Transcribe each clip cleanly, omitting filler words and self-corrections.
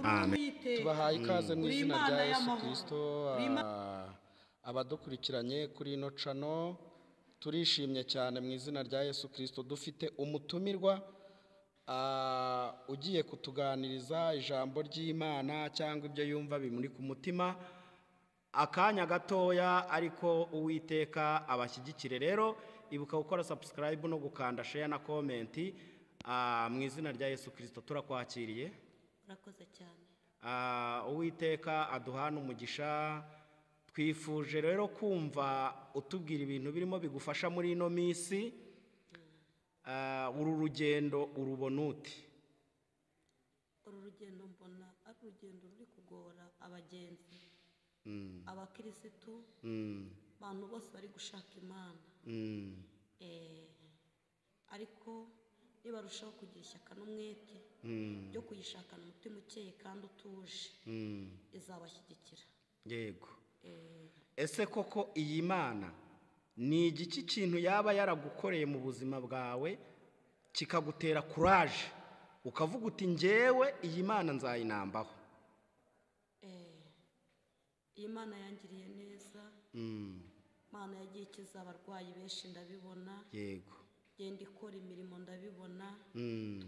Amen. Tubahaye ikaze mu Uri izina Imana rya Yesu y'amahoro. Kristo. Uri Abadukurikiranye kuri ino channel, turishimye cyane mu izina rya Yesu Kristo. Dufite umutumirwa ugiye kutuganiriza ijambo ry'Imana cyangwa ibyo yumva bimuri ku mutima akanya gatoya, ariko Uwiteka abashyigikire. Rero ibuka gukora subscribe no gukanda share na comment. Mu izina rya Yesu Kristo turakwakiriye. Urakoze cyane. Uwiteka aduhana umugisha. Twifuje rero kumva utubwira ibintu birimo bigufasha muri ino minsi. Uru rugendo urubona ute? Uru rugendo mbona ari urugendo ruri kugora abagenzi, abakirisitu, abantu bose bari gushaka Imana. Ariko nibarushaho kugira ishyaka n'umwete byo kuyishakana umutima ukeye kandi utuje, izabashyigikira. Yego. Ese koko iyi Mana ni igiki kintu yaba yaragukoreye mu buzima bwawe kikagutera courage ukavuga uti njyewe iyi Mana nzayinambaho? Iyi Mana yangiriye neza. Imana yagiye ikiza abarwayi benshi, ndabibona. Genda ikora imirimo, ndabibona.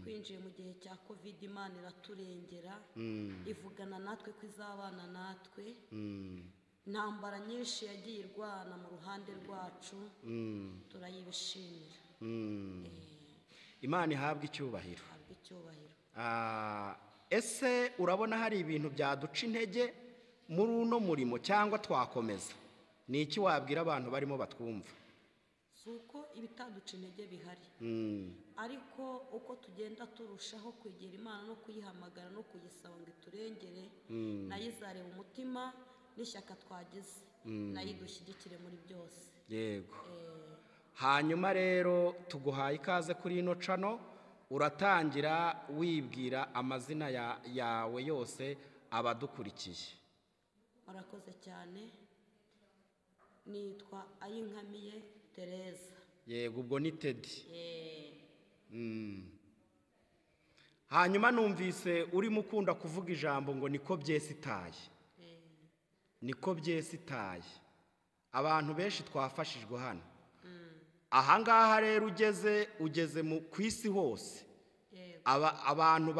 Twinjiye mu gihe cya Covid, Imana iraturengera, ivugana natwe ko izabana natwe. Intambara nyinshi yagiye irwana mu ruhande rwacu, turayibishimira. Imana ihabwe icyubahiro. Ihabwe icyubahiro. Ese urabona hari ibintu byaduca intege muri uno murimo cyangwa twakomeza? Ni iki wabwira abantu barimo batwumva? Si uko ibitaduca intege bihari, ariko uko tugenda turushaho kwegera Imana no kuyihamagara no kuyisaba ngo iturengere, nayo izareba umutima n'ishyaka twagize, nayo idushyigikire muri byose. Yego. Hanyuma rero tuguhaye ikaze kuri ino channel. Uratangira wibwira amazina yawe yose abadukurikiye. Murakoze cyane. Nitwa Ayinkamiye Tereza. Yego, ubwo ni Teddy. Hanyuma numvise urimo ukunda kuvuga ijambo ngo niko byesitaye. Niko byesitaye. Abantu benshi twafashijwe hano. Ahangaha rero ugeze ku isi hose. Abantu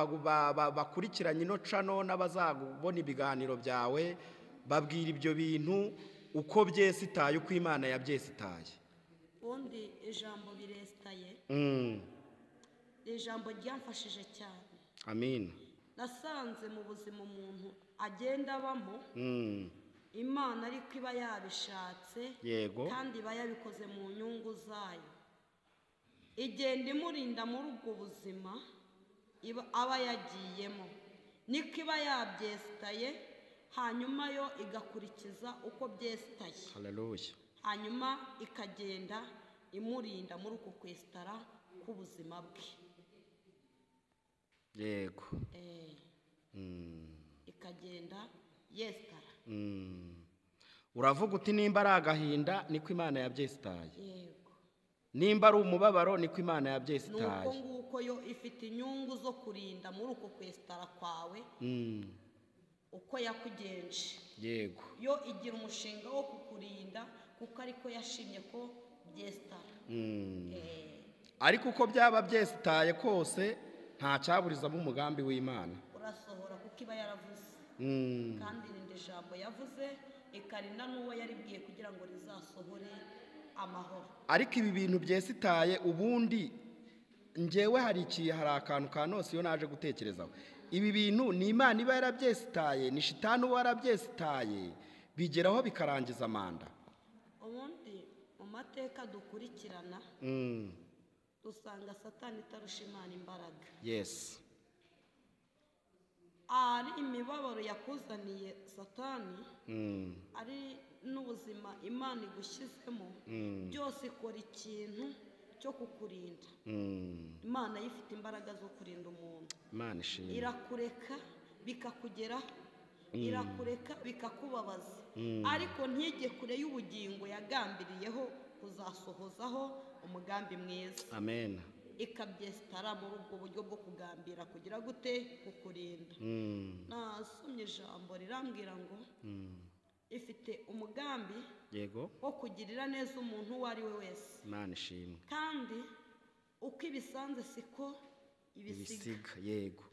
bakurikiranye ino channel n'abazabona ibiganiro byawe, babwira ibyo bintu uko byesitaye, uko Imana yabyesitaye. Ubundi ijambo biresitaye ni ijambo ryamfashije cyane. Amin. Nasanze mu buzima umuntu agenda abamo, Imana ariko iba yabishatse, kandi iba yabikoze mu nyungu zayo. Igenda imurinda muri ubwo buzima aba yagiyemo, niko iba yabyesitaye, hanyuma yo igakurikiza uko byesitaye. Haleluya. Hanyuma ikagenda imurinda muri uko kwesitara k'ubuzima bwe. Yego. Ikagenda yesitara. Uravuga uti nimba ari agahinda niko Imana yabyesitaye. Yego. Nimba ari umubabaro niko Imana yabyesitaye. Nuko nguko yo ifite inyungu zo kurinda muri uko kwesitara kwawe. Uko yakugenje. Yego. Yo igira umushinga wo kukurinda kuko ariko yashimye ko byesitara. Ariko uko byaba byesitaye kose nta cyaburizamo umugambi w'Imana. Urasohora kuko iba yaravuze. Kandi irindi jambo yavuze ikarinda n'uwo yaribwiye kugira ngo rizasohore amahoro. Ariko ibi bintu byesitaye ubundi njyewe hari akantu ka nose iyo naje gutekerezaho. Ibi bintu ni Imana iba yarabyesitaye, ni shitani uba yarabyesitaye, bigeraho bikarangiza manda. Ubundi mu mateka dukurikirana dusanga Satani itarusha Imana imbaraga. Yes. Ari imibabaro yakuzaniye Satani, ari n'ubuzima Imana igushyizemo, byose ikora ikintu cyo kukurinda. Imana ifite imbaraga zo kurinda umuntu. Imana ishimwe. Irakureka bikakugeraho, irakureka bikakubabaza, ariko ntige kure y'ubugingo yagambiriyeho kuzasohozaho umugambi mwiza. Amen. Ikabyesitara muri ubwo buryo bwo kugambira kugira gute kukurinda. Nasomye ijambo rirambwira ngo ifite umugambi yego wo kugirira neza umuntu uwo ari we wese. Imana ishimwe. Kandi uko ibisanze siko ibisiga. Yego.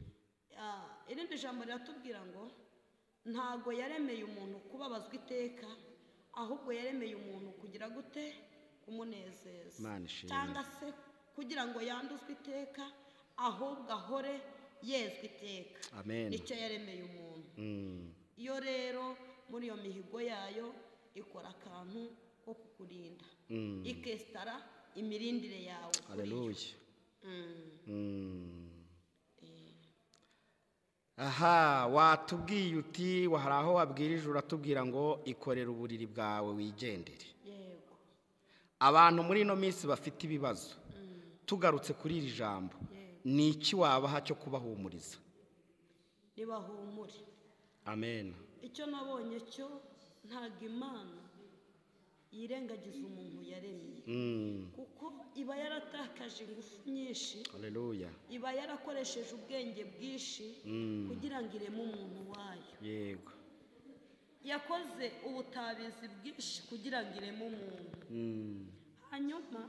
Irindi jambo riratubwira ngo ntago yaremeye umuntu kubabazwa iteka, ahubwo yaremeye umuntu kugira gute kumunezeza. Cyangwa se kugira ngo yanduzwe iteka, ahubwo ahore yezwe iteka. Amen. Nicyo yaremeye umuntu. Iyo rero muri iyo mihigo yayo ikora akantu ko kukurinda, ikesitara imirindire yawe. Haleluya. Aha watubwiye uti hari aho wabwirije uratubwira ngo ikorera uburiri bwawe wigendere. Yego. Abantu muri ino minsi bafite ibibazo, tugarutse kuri iri jambo, ni iki wabaha cyo kubahumuriza? Nibahumure. Amen. Icyo nabonye cyo ntago Imana yirengagiza umuntu yaremye, kuko iba yaratakaje ingufu nyinshi. Haleluya. Iba yarakoresheje ubwenge bwinshi kugira ngo ireme umuntu wayo. Yego. Yakoze ubutabizi bwinshi kugira ngo ireme umuntu. Hanyuma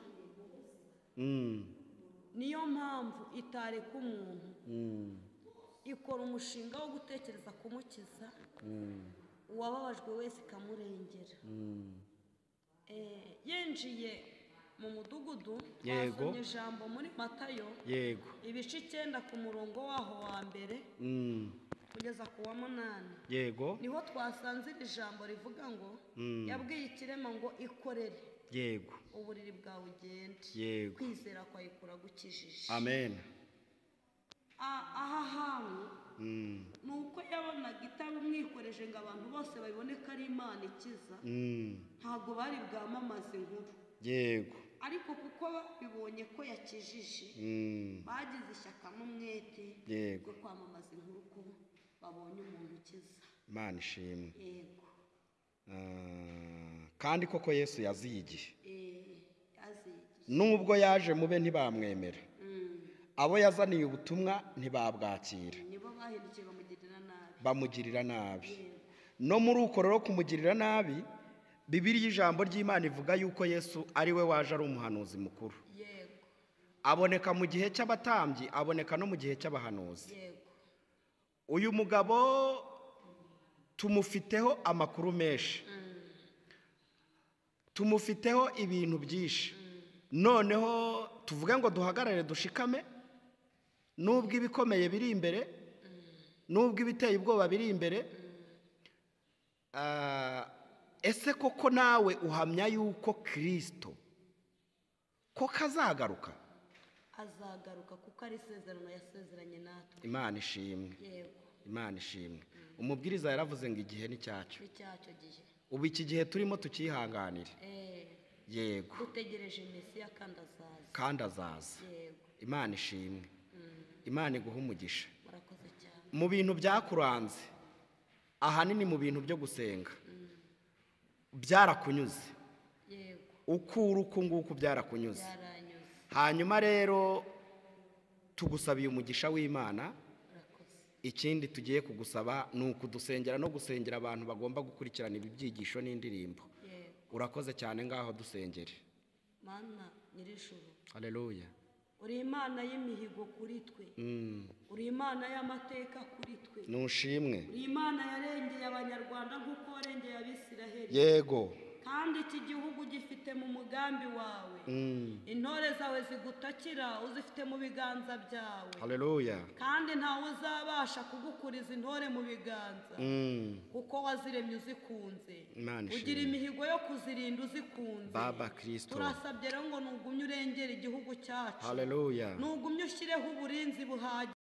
niyo mpamvu itareka umuntu, ikora umushinga wo gutekereza kumukiza, uwababajwe wese ikamurengera. Yinjiye mu mudugudu, twasomye ijambo muri Matayo, yego, ibice 9 ku murongo waho wa mbere kugeza ku wa 8. Yego. Niho twasanze iri jambo rivuga ngo yabwiye ikirema ngo ikorere, yego, uburiri bwawe ugende, yego, kwizera kwawe kuragukijije. Amen. Aha hantu ni uko yabonaga itabimwikoreje ngo abantu bose babibone ko ari Imana ikiza, ntabwo bari bwamamaze inkuru. Yego. Ariko kuko babibonye ko yakijije, bagize ishyaka n'umwete bwo kwamamaza inkuru ko babonye umuntu ukiza. Imana ishimwe. Yego. Kandi koko Yesu yaziye igihe. Nubwo yaje mube ntibamwemera, abo yazaniye ubutumwa ntibabwakira, nibo bahindukiye bamugirira nabi. No muri uko rero kumugirira nabi, Bibiliya ijambo ry'Imana ivuga yuko Yesu ari we waje ari umuhanuzi mukuru. Yego. Aboneka mu gihe cy'abatambyi, aboneka no mu gihe cy'abahanuzi. Yego. Uyu mugabo tumufiteho amakuru menshi, tumufiteho ibintu byinshi. Noneho tuvuge ngo duhagarare dushikame, nubwo ibikomeye biri imbere, nubwo ibiteye ubwoba biri imbere. Ese koko nawe uhamya yuko Kristo ko kazagaruka? Azagaruka kuko ari isezerano yasezeranye natwe. Imana ishimwe. Yego. Imana ishimwe. Umubwiriza yaravuze ngo igihe ni cyacyo. Icyacyo gihe. Ubu iki gihe turimo tukihanganire. Yego. Dutegereje Mesiya kandi azaza. Kandi azaza. Yego. Imana ishimwe. Imana iguhe umugisha. Murakoze cyane. Mu bintu byakuranze, ahanini mu bintu byo gusenga, byarakunyuze. Yego. Ukura uku nguku byarakunyuze. Hanyuma rero tugusabiye umugisha w'Imana. Ikindi tugiye kugusaba ni ukudusengera no gusengera abantu bagomba gukurikirana ibi byigisho n'indirimbo. Urakoze cyane, ngaho dusengere. Mana nyir'ijuru. Haleluya. Uri Imana y'imihigo kuri twe. Uri Imana y'amateka kuri twe. Nushimwe. Uri Imana yarengeye Abanyarwanda nk'uko warengeye Abisiraheli. Yego. Kandi iki gihugu gifite mu mugambi wawe. Intore zawe zigutakira uzifite mu biganza byawe. Haleluya. Kandi ntawe uzabasha kugukuriza intore mu biganza, kuko waziremye uzikunze. Ugira imihigo yo kuzirinda uzikunze. Baba Kristo. Turasabye rero ngo nugumye urengere igihugu cyacu. Haleluya. Nugumye ushyireho uburinzi buhagije.